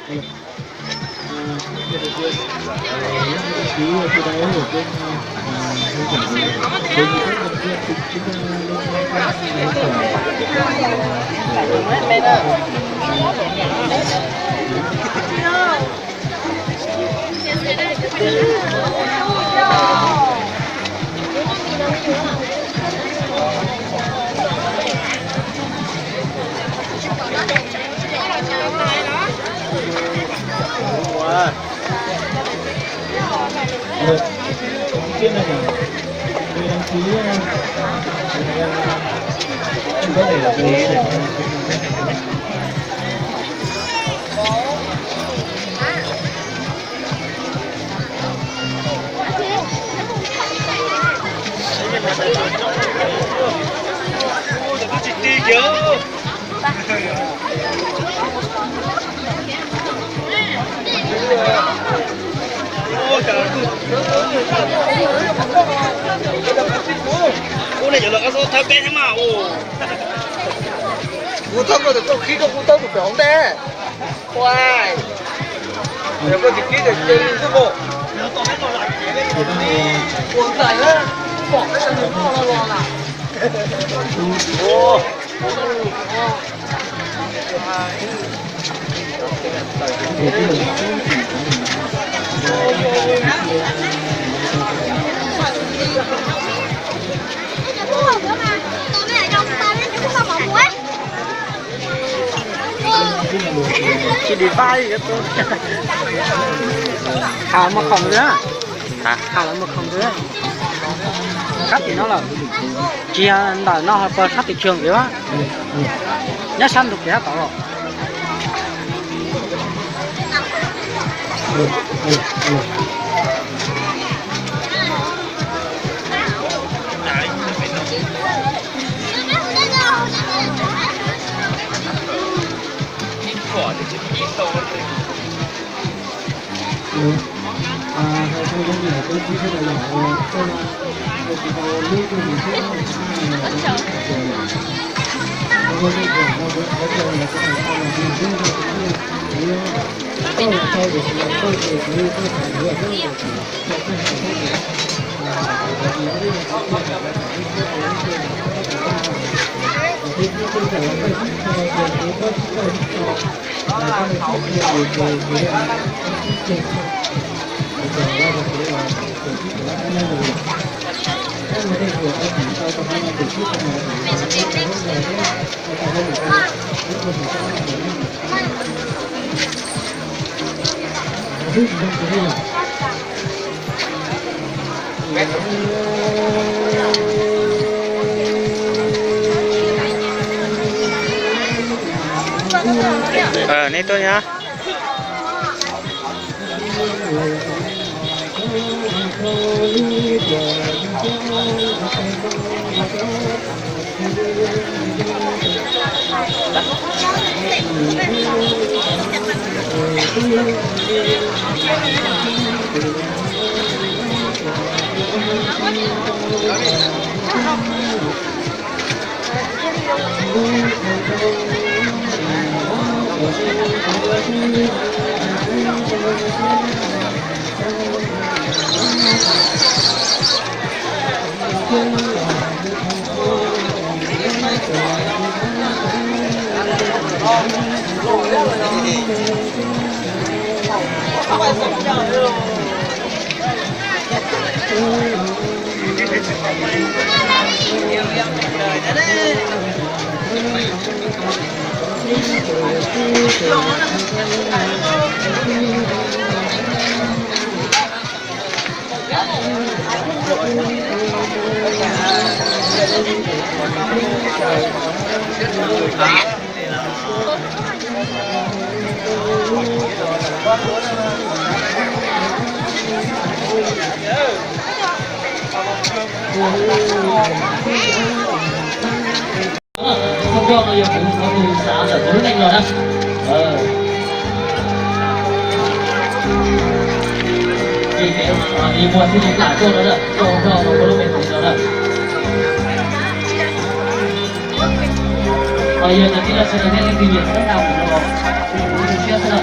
Ua ne cov los koj xub thawb peb thiab mas ua. Kuv thawb koj, koj khib rau kuv thawb tus pem hauv ntej. Ua, yog koj tsis khib ces cia li xwb mas. Ua ntxhais na, pom peb cov niag noj no los lawm. Tsis dim pab li, ha muaj khoom ntawd, ha los muaj khoom ntawd. Sab tim no lawm, tsis yog ntawm no ho puas sab tim trường kìa, nyob sab ntug kev sab tod los. Nej tuaj na. Thawj roj no yog kuv tus xav ntawm kuv lub neej no na. Ces kev li muag thiaj li plam tuaj no na, roj no muaj lub npe kuv no na. Ho yog cov tij laug sawv daws nej leej twg nyiam thawj roj no los kuv tu siab xwb na.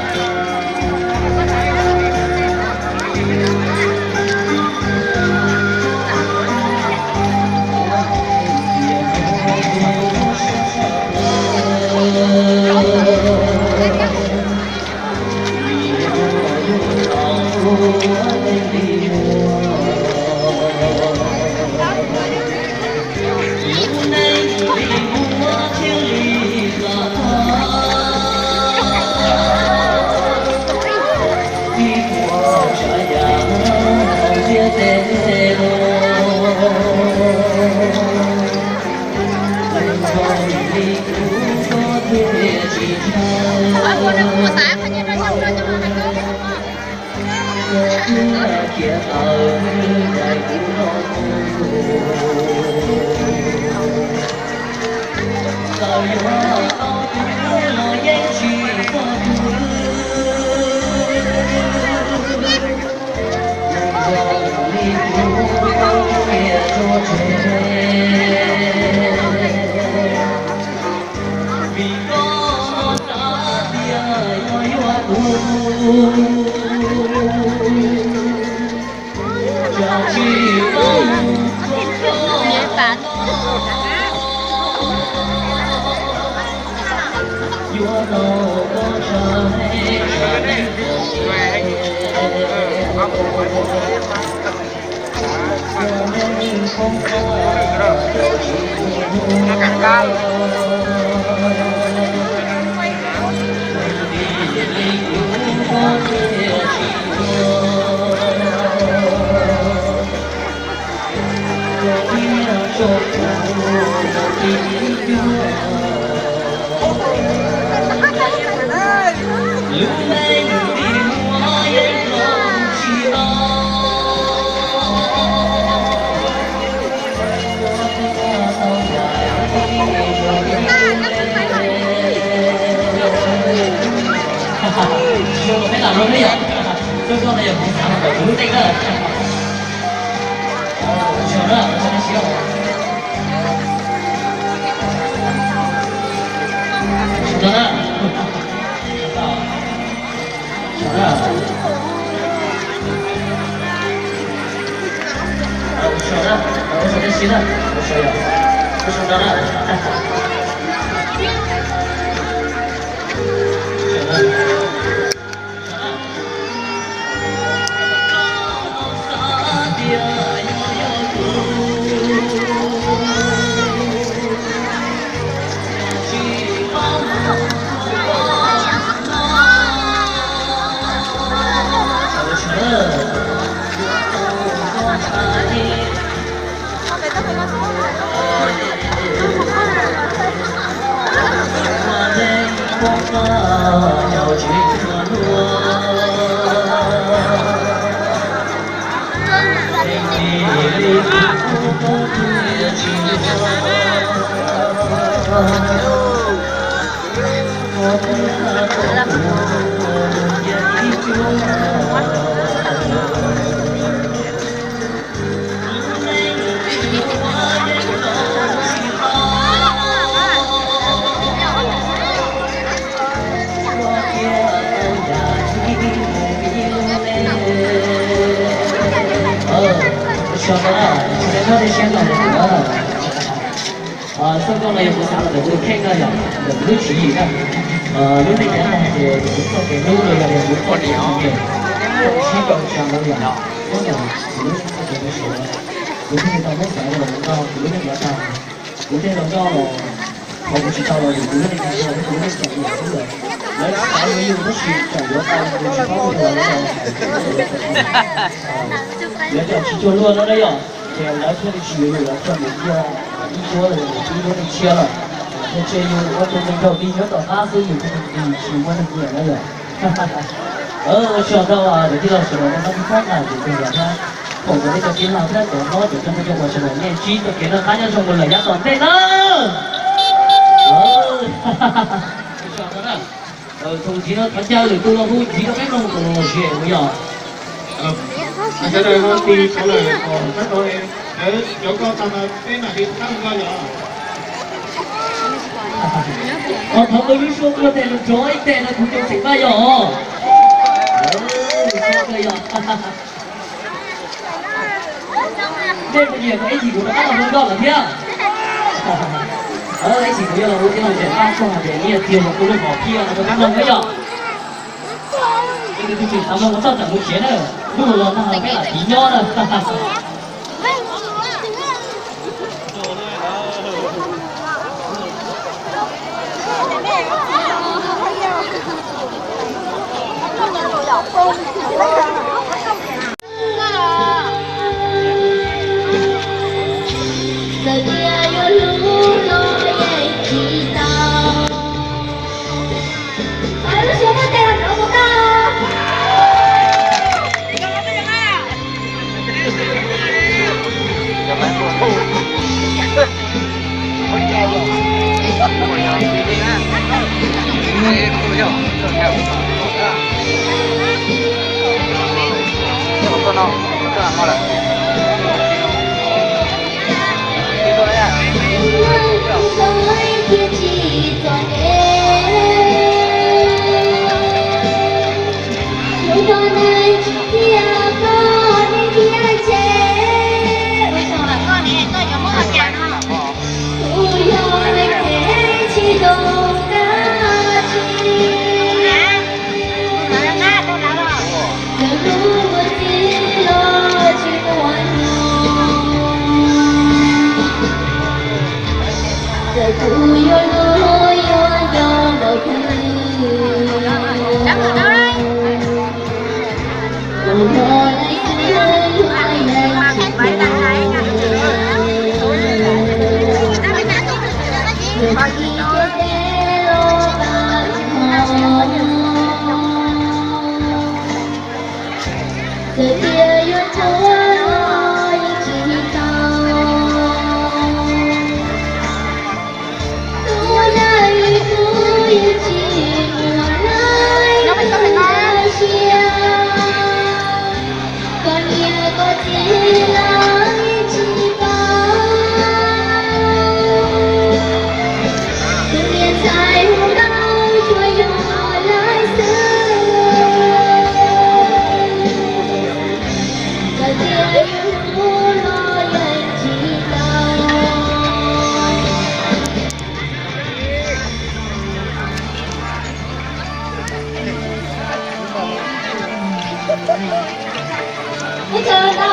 Xov tooj no yog kuv xav los ntawm kuv tus kheej no yom, ntawm kuv lub tswv yim na. Lub neej nyob no ces kuv txoj kev hlub los yog tias kuv txoj kev ntseeg, sib nrau tsa no yom, muab ntawm kuv lub txoj kev ntseeg, kuv thiaj li tau muab xav los ntawm kuv lub neej nyob tag. Kuv thiaj los nyob los, qhov kuv tsis tau los yus kuv lub neej nyob tag thiab kuv lub neej tseem nyob xwb lawm. Lawv tsis xav yuav yus tab sis tseem yuav tau yus tsis paub ua li los. Lawv cov tsis cuag luag no na yom, ces lawv thiaj li tsis yuav yus, lawv coj mus cia ib duab los yog ib duab neeg tshiab lawm. Thiaj tseg yus ua tus neeg nraug dig nyob tom qab xwb, yus tus neeg dig tsis muaj neeg nyiam na yom. Ua tsaug ntau cov tij laug sawv daws nej tau txhawb nqa yus tus yam thiab. Foom kom nej cov tij laug thiab cov hlob cov phooj cov ywg sawv daws nej ntsib txoj kev noj qab nyob zoo mus lawm yav tom ntej na. Txog ntxiv no thov caw lwm tus los hu ntxiv rau peb mloog kom lom zem ua yog. Sawv daws ho tig rov lawm kom sab tod, cov koj tag no peb mam li thab koj yom. Thov qw lub suab tuaj tes nrov ib tes no kuv cov xeem Vaj yog. Yog. Nej puas nyiam kom ib chim kuv rov qab los hu nkauj lawm thiab? Ib chim kuv yuav los hu tib lo ntawm Paj Txooj hais tias nyiaj txiag los kuj lub hom phiaj no rau peb mloog na yom. Tus twg tseem xav mloog los txhob tsam mus tsev na, hnub los nag los peb lam tiv nyob na. Txawm tias yuav hlub los yeej tsis tau. Lub suab muab tes Ib tsoom na